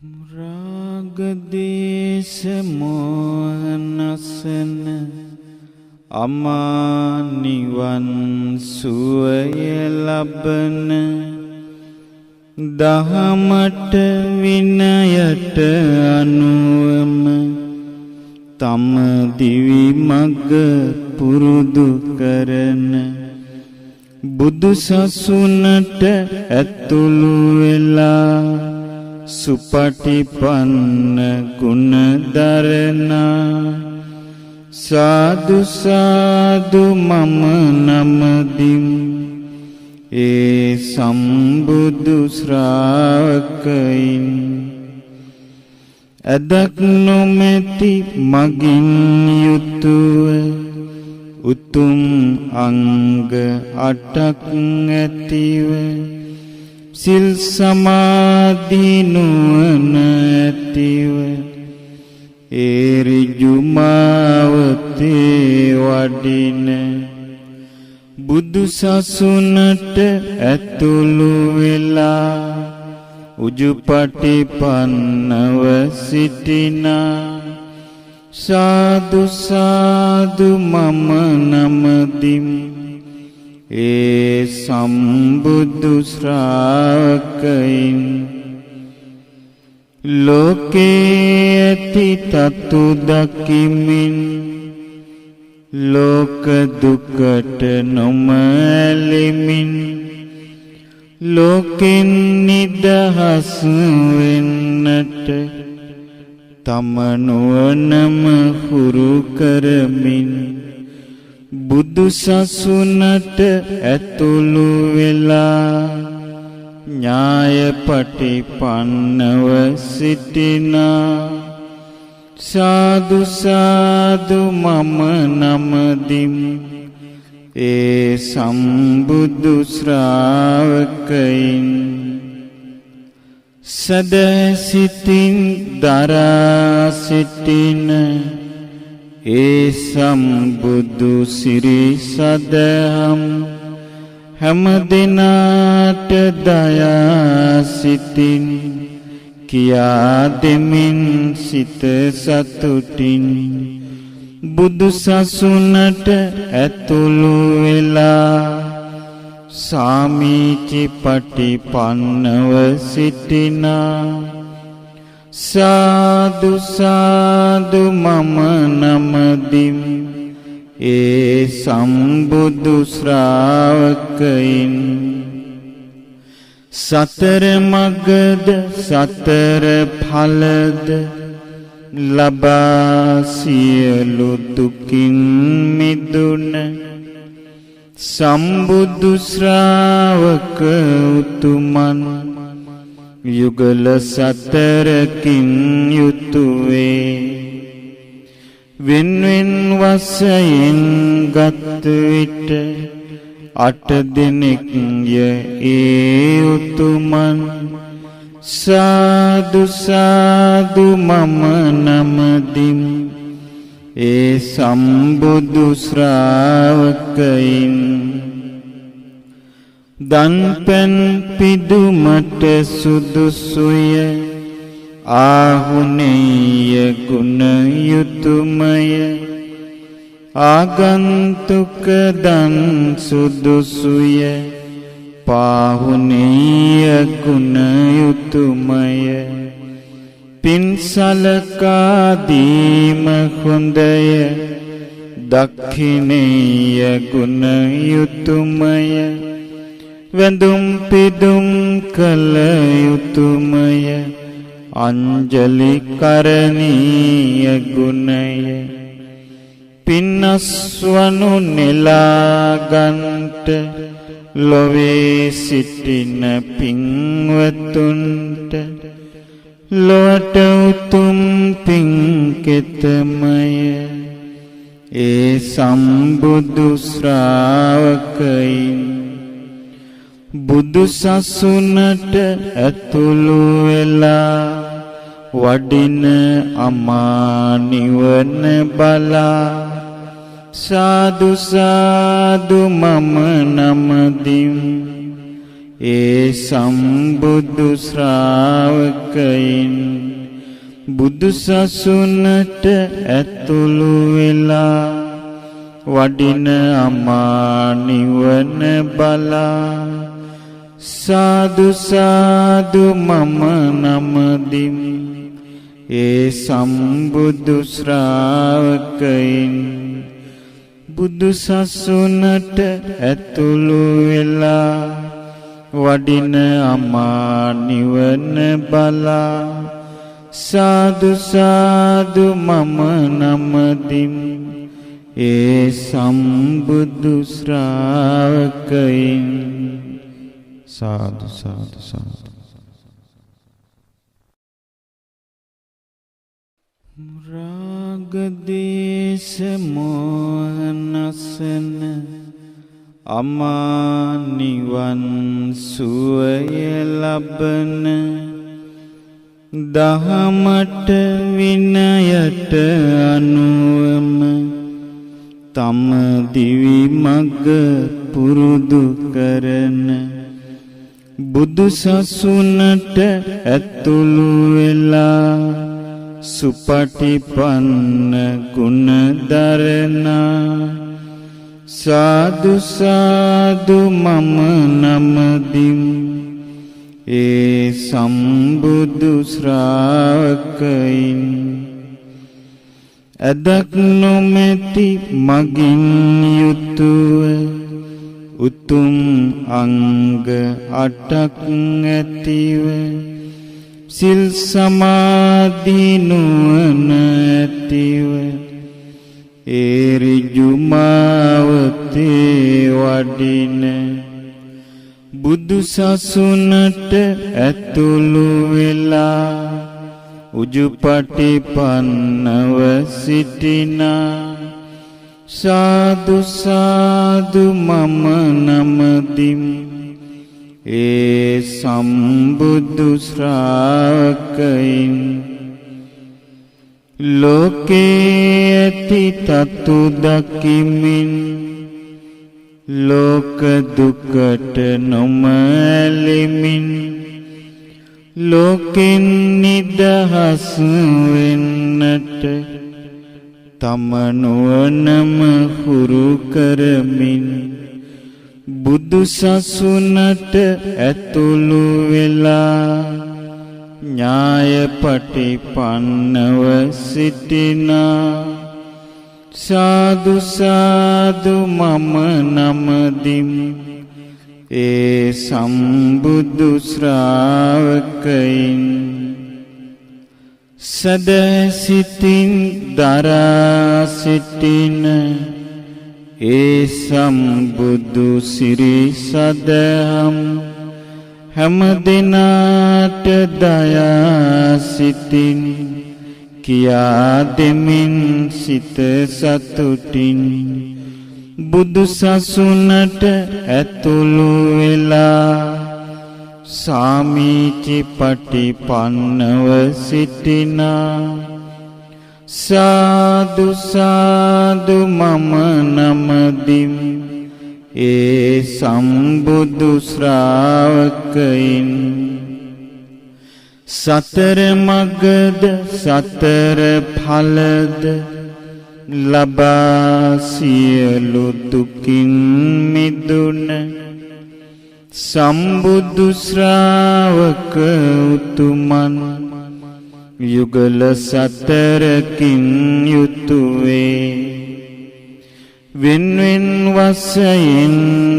රාග දේශ මොහ නසන අමා නිවන් සුවය ලබන දහමට විනයට අනුවම තම දිවි මග පුරුදු කරන බුදු සසුනට ඇතුළු වෙලා සුපටිපන්න ගුණ දරනා සාදු සාදු මම නමදිම් ඒ සම්බුදු ශ්‍රාවකයින්. ඇදක් නොමැති මගින් යුතුව උතුම් අංග අටක් ඇතිව සිල් සමාධි නුවණ ඇතිව ඒ ඍජු මාවතේ වඩින බුදු සසුනට ඇතුළු වෙලා උජුපටිපන්නව සිටිනා සාදු සාදු මම නමදිම් ඒ සම්බුදු ශ්‍රාවකයින්. ලෝකේ ඇති තතු දකිමින් ලෝක දුකට නොම ඇලෙමින් ලෝකෙන් නිදහස් වෙන්නට තම නුවණම හුරු කරමින් බුදු සසුනට ඇතුළු වෙලා ඥායපටිපන්නව සිටිනා සාදු සාදු මම නමදිම් ඒ සම්බුදු ශ්‍රාවකයින්. සදසිතින් දරා සිටින ඒ සම්බුදු සිරි සදහම් හැම දිනාට දයා සිතින් කියා දෙමින් සිත සතුටින් බුදු සසුනට ඇතුළු වෙලා සාමීචි පටිපන්නව සිටිනා සාදු සාදු මම නමදිම් ඒ සම්බුදු ශ්‍රාවකයින්. සතර මගද සතර ඵලද ලබා සියලු දුකින් මිදුන සම්බුදු ශ්‍රාවක උතුමන් යුගල සතරකින් යුතු වේ. වෙන් වෙන් වශයෙන් ගත් විට අට දෙනෙක් ය ඒ උතුමන් සාදු සාදු මම නමදිම් ඒ සම්බුදු ශ්‍රාවකයින්. දන්පැන් පිදුමට සුදුසුය ආහුනේය ගුණ යුතුමය ආගන්තුක දන් සුදුසුය පාහුනේය ගුණ යුතුමය පින් සලකා දීම හොඳය දක්ඛිනේය ගුණ යුතුමය වැඳුම් පිදුම් කළ යුතුමය අංජලි කරණීය ගුණය පින්නස්වනු නෙලා ගන්ට ලොවේ සිටින පින්වතුන්ට ලොවට උතුම් පින් කෙතමය ඒ සම්බුදු ශ්‍රාවකයින්. බුදු සසුනට ඇතුළු වෙලා වඩින අමා නිවන බලා සාදු සාදු මම නමදිම් ඒ සම්බුදු ශ්‍රාවකයින් බුදු සසුනට ඇතුළු වෙලා වඩින අමා නිවන බලා සාදු සාදු මම නමදිමි. ඒ සම්බුදු ශ්‍රාවකයින් බුදු සසුනට ඇතුළු වෙලා වඩින අමා නිවන බලා සාදු සාදු මම නමදිමි. ඒ සම්බුදු ශ්‍රාවකයින් සාදු සාදු සාදු. රාග දේශ මොහ නසන අමා නිවන් සුවය ලබන දහමට විනයට අනුවම තම දිවි මග පුරුදු කරන බුදු සසුනට ඇතුළු වෙලා සුපටිපන්න ගුණ දරනා සාදු සාදු මම නමදිමි. ඒ සම්බුදු ශ්‍රාවකයින් ඇදක් නොමැති මගින් යුතුව උතුම් අංග අටක් ඇතිව සිල් සමාධි නුවණ ඇතිව ඒ ඍජු මාවතේ වඩින බුදු සසුනට ඇතුළු වෙලා උජුපටිපන්නව සිටිනා සාදු සාදු මම නමදිමි. ඒ සම්බුදු ශ්‍රාවකයින් ලෝකේ ඇති තතු දකිමින් ලෝක දුකට නොම ඇලෙමින් ලෝකෙන් නිදහස් වෙන්නට තම නුවණම හුරු කරමින් බුදු සසුනට ඇතුළු වෙලා ඥායපටිපන්නව සිටිනා සාදු සාදු මම නමදිමි. ඒ සම්බුදු ශ්‍රාවකයින් සදසිතින් දරා සිටින ඒ සම්බුදු සිරි සදහම් හැම දිනාට දයා සිතින් කියා දෙමින් සිත සතුටින් බුදු සසුනට ඇතුළු වෙලා සාමීචි පටිපන්නව සිටිනා සාදු සාදු මම නමදිමි. ඒ සම්බුදු ශ්‍රාවකයින් සතර මගද සතර ඵලද ලබා සියලු දුකින් මිදුන සම්බුදු ශ්‍රාවක උතුමන් යුගල සතරකින් යුතු වේ. වෙන් වෙන් වශයෙන්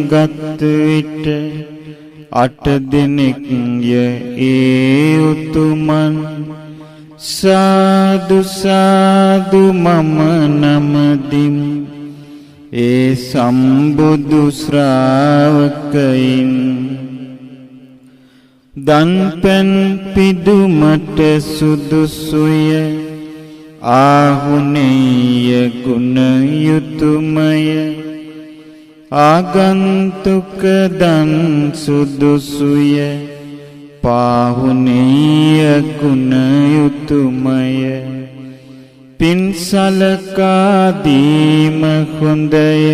ගත් විට අට දෙනෙක් ය ඒ උතුමන් සාදු සාදු මම නමදිමි. ඒ සම්බුදු ශ්‍රාවකයින් දන්පැන් පිදුමට සුදුසුය ආහුනේය ගුණ යුතුමය ආගන්තුක දන් සුදුසුය පාහුනේය ගුණ යුතුමය පින් සලකා දීම හොඳය.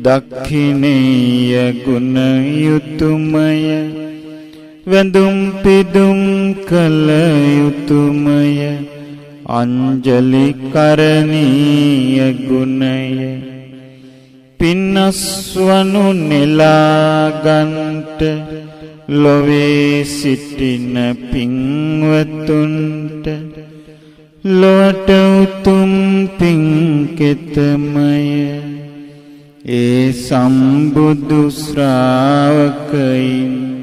දක්ඛිනේය ගුණ යුතුමය. වැඳුම් පිදුම් කළ යුතුමය. අංජලි කරණීය ගුණය. පින්නස්වනු නෙලා ගන්ට ලොවේ සිටින පින්වතුන්ට ලොවට උතුම් පින් කෙතමය. ඒ සම්බුදු ශ්‍රාවකයින්